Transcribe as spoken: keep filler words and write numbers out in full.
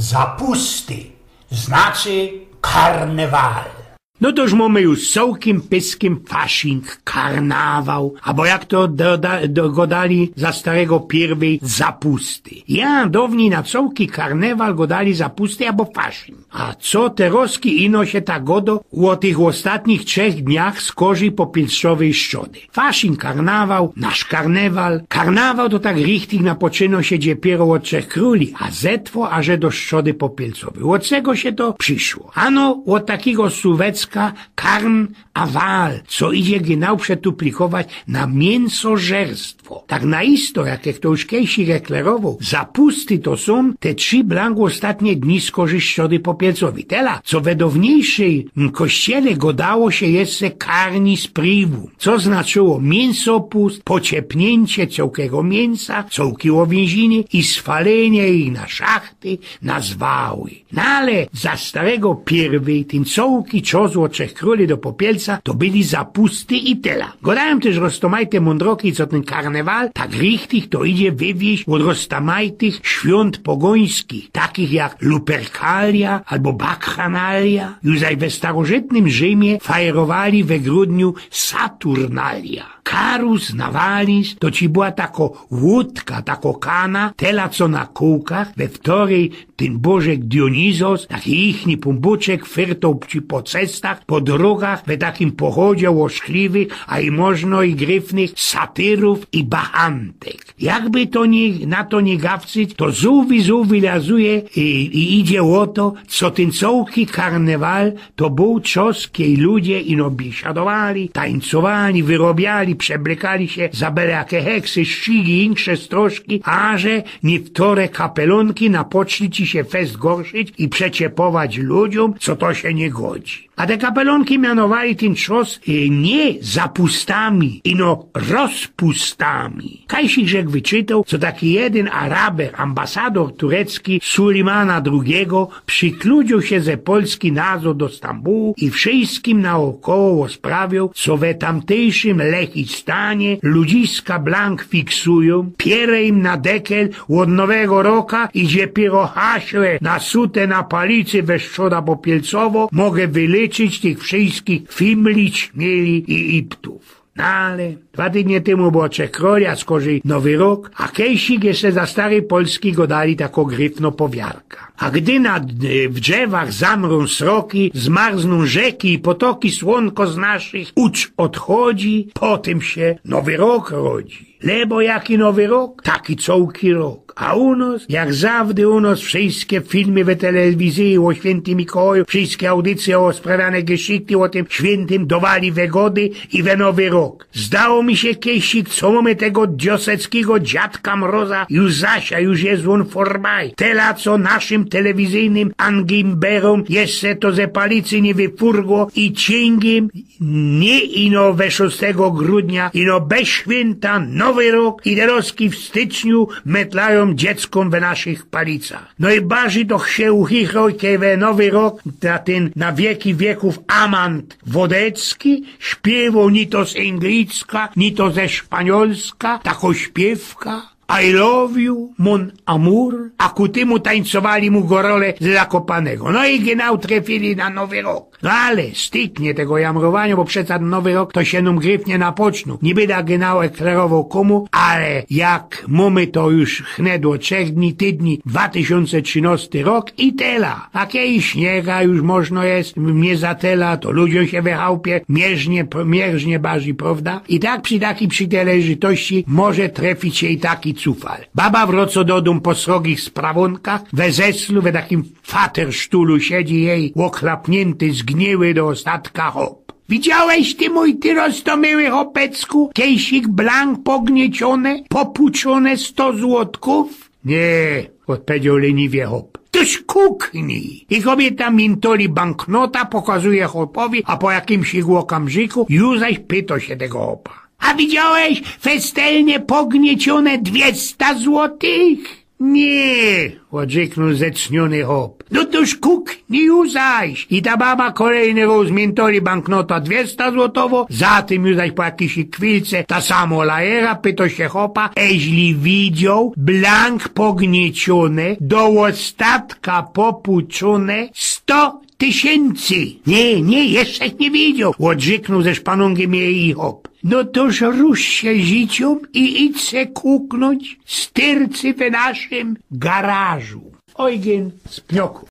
Zapusty, znaczy karnewal. No toż mōmy już cołkym pyskiem faszing, karnawal, abo jak to do, do, godali za starego piyrwyj, zapusty. Ja, downij na cołki karnewal godali zapusty abo faszing. A co terozki ino sie tak godo ô tych ôstatnich trzech dniach z kożej popielcowyj strzody. Faszing, karnawal, nasz karnewal. Karnawal to tak richtig napoczyno sie dopiyro ôd Trzech Krōli, a zetwo aże do strzody popielcowyj. Ôd tego sie to prziszło. Ano, ôd takigo słōwecka karn a wal, co idzie genau przetuplikować na miynszożerstwo. Tak na isto, jak to już kejsik deklerowoł, zapusty to sōm te trzi blank ôstatnie dni z kożej strzody popielcowyj. Tela, co we downiyjszym, mm, kościele godało sie jeszcze karni z priwu, co znaczyło miynsopust, pociepniyńcie cołkigo miyńsa, cołkij ôwiynziny i sfalynie ich na szachty, na zwały. No ale za starego piyrwyj, tyn cołki czos ôd Trzech Krōli do popielca, to byli zapusty i tela. Godajōm tyż roztōmajte mōndroki, co tyn karnewal tak richtig to idzie wywiyź ôd roztōmajtych świōnt pogōńskich, takich jak Lupercalia abo Bacchannalia. Już zaś we starożytnym Rzimie fajrowali we grudniu Saturnalia. Karus nawalis to ci była tako łōdka, tako kana, tela co na kōłkach, we ftoryj tyn bożek Dionizos, taki jichni pōnbōczek, fyrtoł ci po cestach, po drōgach, we takim pochodzie ôszkliwych, a i możno i gryfnych satyrōw i bachantk. Jakby to niy, na to niy gawcyć, to zōwij, zōwij lazuje i, i idzie ô to, co tyn cołki karnewal to bōł czos, kej ludzie ino biesiadowali, tańcowali, wyrobiali, przeblykali sie za bele jake heksy, szczigi, insze stroszki, aże niyftorne kapelōnki napoczli ci sie fest gorszyć i przeciepować ludziōm, co to sie niy godzi. A te kapelōnki mianowali tyn czos, y, niy zapustami, ino rozpustami. Kajsik żech wyczytoł, co taki jedyn Araber, ambasador turecki Sulimana drugigo, przikludziōł sie ze Polski nazod do Stambułu i wszyjskim naôkoło ôsprawiōł, co we tamtyjszym Lechistanie ludziska blank fiksujōm, piere im na dekel ôd Nowego Roka i dopiyro haszle nasute na palicy we strzoda popielcowo może wylyczyć tych wszyjskich fimli, ćmieli i iptōw. No ale dwa tydnie tymu było Trzech Krōli, a z kożej Nowy Rok, a kejsik jeszcze za starej Polski godali tako gryfno powiarka. A gdy na, e, w drzewach zamrōm sroki, zmarznōm rzeki i potoki, słōnko z naszych ôczu ôdchodzi, po tym sie Nowy Rok rodzi. Lebo jaki Nowy Rok, taki cołki rok. A u nos, jak zawdy u nos, wszyjske filmy we telewizyji ô świyntym Mikołaju, wszyjske audycyje ô ôsprawiane geszichty ô tym świyntym dowali we gody i we Nowy Rok. Zdało mi sie kejsik, co mōmy tego dioseckigo dziadka Mroza już zaś, a już je ôn formaje. Tela, co naszym telewizyjnym angimberōm jeszcze to ze palicy niy wyfurgło i ciyngiym niy ino we szōstego grudnia, ino bez świynta, Nowy Rok i terozki w styczniu metlajōm dzieckōm we naszych palicach. No i bardzij to sie uchichroł, kej we Nowy Rok na tyn na wieki wieków Amant Wodecki śpiywoł ni to z Anglicka, ni to ze Szpaniolska, tako śpiywka: I love you, mon amour, a ku tymu tańcowali mu gorole ze Zakopanego. No i genau trefili na Nowy Rok. No ale styknie tego jamrowania, bo przeca Nowy Rok to sie nōm gryfnie napoczōnōł. Niy byda genau eklerowoł kōmu, ale jak mōmy to już hnet ôd trzech dni, tydni, dwa tysiōnce trzynŏsty rok i tela. A kej śniega już możno je, niy za tela, to ludziōm sie we chałpie mierznie, mierznie bardzij, prŏwda? I tak przi takij przileżytości może trefić sie i taki cufal. Baba wrŏcŏ do dōm po srogich sprawōnkach, we zeslu, we takim fatersztulu siedzi jej ôchlapniynty, zgniły do ôstatka chop. „Widziałeś ty, mōj ty roztōmyły chopecku, kejsik blank pognieciōne, popuczōne sto złotków?” „Niy”, ôdpowiedzioł leniwie chop. „Tōż kuknij!” I kobiyta mintoli banknota, pokazuje chopowi, a po jakimś ôkamrziku już zaś pytŏ sie tego chopa: „A widziałeś festelnie pognieciōne dwiesta złotych?” Niy, ôdrzyknōł zecniōny chop. No tōż kuknij ju zaś. I ta baba kolejny rōz miyntoli banknota dwiesta złotowo, za tym ju zaś po jakijś chwilce ta samo lajera pyto sie chopa, eźli widzioł blank pognieciōne, do ôstatka popuczōne sto tysiyncy. Niy, niy, jeszcze niy widzioł, ôdrzyknōł ze szpanōngym jeji chop. No tōż rusz sie życiōm i idź se kuknōńć styrcy w naszym garażu. Ojgyn z Pnioków.